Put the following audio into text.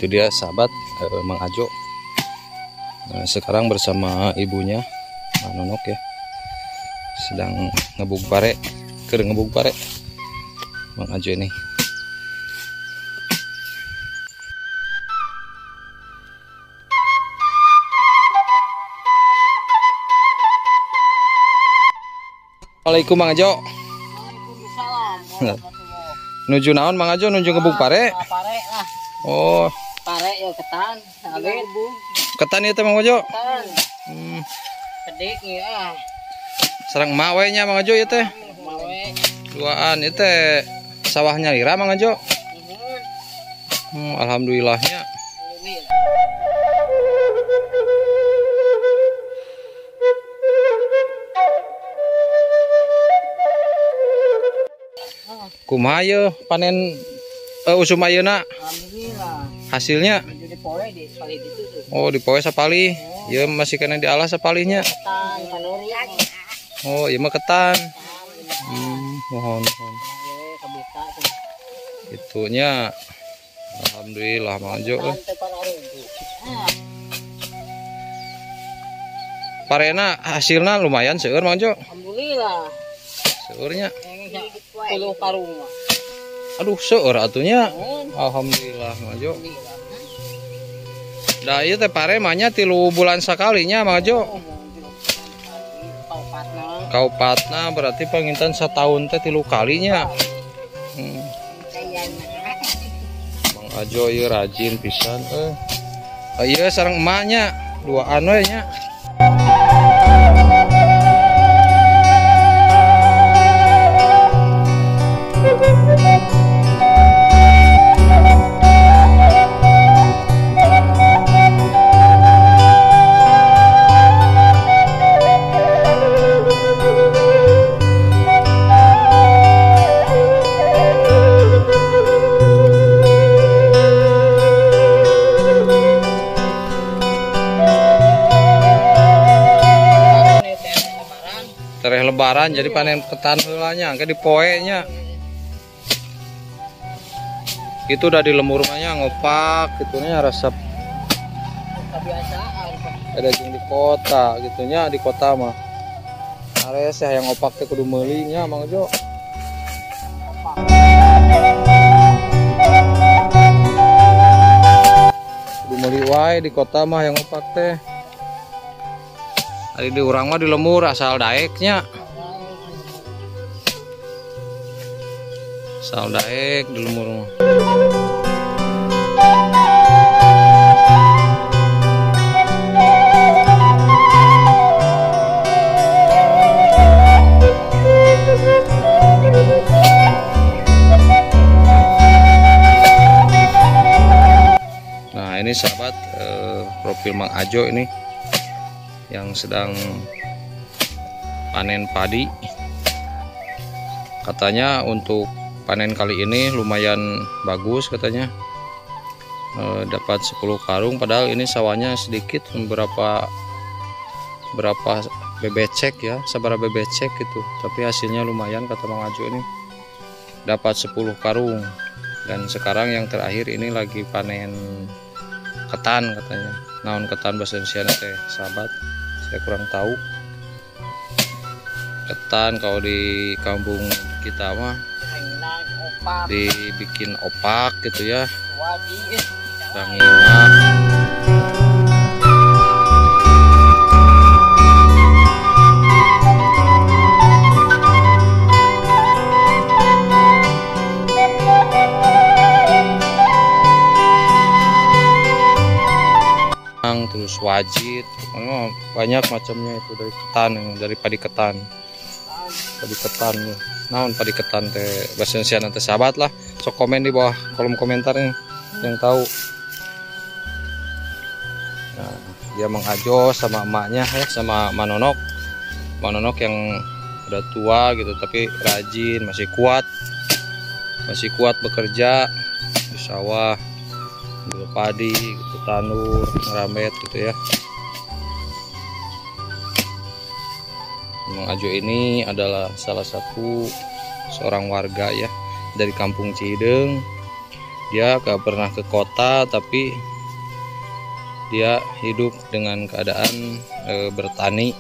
Itu dia sahabat, Mang Ajo. Nah, sekarang bersama ibunya Mang Nonok ya, sedang ngebuk pare, keur ngebuk pare Mang Ajo ini. Assalamualaikum Mang Ajo. Waalaikumsalam. Nuju naon Mang Ajo, nuju ngebuk pare? Pare lah. Oh. Pare ya ketan, alit. Ketan ieu teh Mang Ajo? Ketan. Kedik ya. Sareng emak we nya Mang Ajo ieu teh. Emak we. Duaan ieu teh sawahnya lira Mang Ajo. Alhamdulillahnya. Kumaha yeuh panen usum ayeuna? Alhamdulillah. Hasilnya? Dipoe di sapalih itu tuh. Oh, dipoe sapalih. Ieu masih kena dialah sapalihnya. Ketan, kanuri. Oh, ieu mah ketan. Mohon. Itunya alhamdulillah Mang Ajo. Parena hasilnya lumayan seueur Mang Ajo. Alhamdulillah. Seueurnya 10 karung. Aduh, seueur atunya. Alhamdulillah Mang Ajo. Da ieu teh pare mah nya 3 bulan sakalinya Mang Ajo. Kaupatna berarti panginten setahun teh 3 kalinya. Mang Ajo ieu rajin pisan euy. Ieu sareng emaknya, duaan we nya. Tereh lebaran jadi panen ketan heula nya, engke dipoe nya. Itu udah di lemur mah nya ngopak gitu nya resep. Kebiasaan. Ada jeung di kota gitu nya, di kota mah. Ares yang ngopak teh kudu meuli nya Mang Jo. Kudu meuli wae di kota mah yang ngopak teh. Ari di urang mah di lemur asal daeknya. Asal daek di lemur mah. Nah, ini sahabat, profil Mang Ajo ini yang sedang panen padi. Katanya untuk panen kali ini lumayan bagus katanya. Dapat 10 karung, padahal ini sawahnya sedikit, berapa bebecek ya, sabara bebecek gitu. Tapi hasilnya lumayan kata Mang Ajo ini. Dapat 10 karung. Dan sekarang yang terakhir ini lagi panen ketan katanya. Naon ketan bahasa Indonesia teh sahabat, saya kurang tahu. Ketan kalau di kampung kita mah dibikin opak gitu ya. Ranginang. Terus wajit, pokoknya banyak macamnya itu dari ketan, dari padi ketan. Padi ketan, naon padi ketan teh bahasa Indonesia nanti sahabat lah. Sok komen di bawah kolom komentarnya yang tahu. Nah, dia Mang Ajo sama emaknya ya, sama Manonok. Manonok yang udah tua gitu tapi rajin, masih kuat bekerja di sawah, ambil padi gitu, tanur, ngerambet gitu ya. Mang Ajo ini adalah salah satu seorang warga ya dari kampung Cihideung Dia gak pernah ke kota, tapi dia hidup dengan keadaan bertani.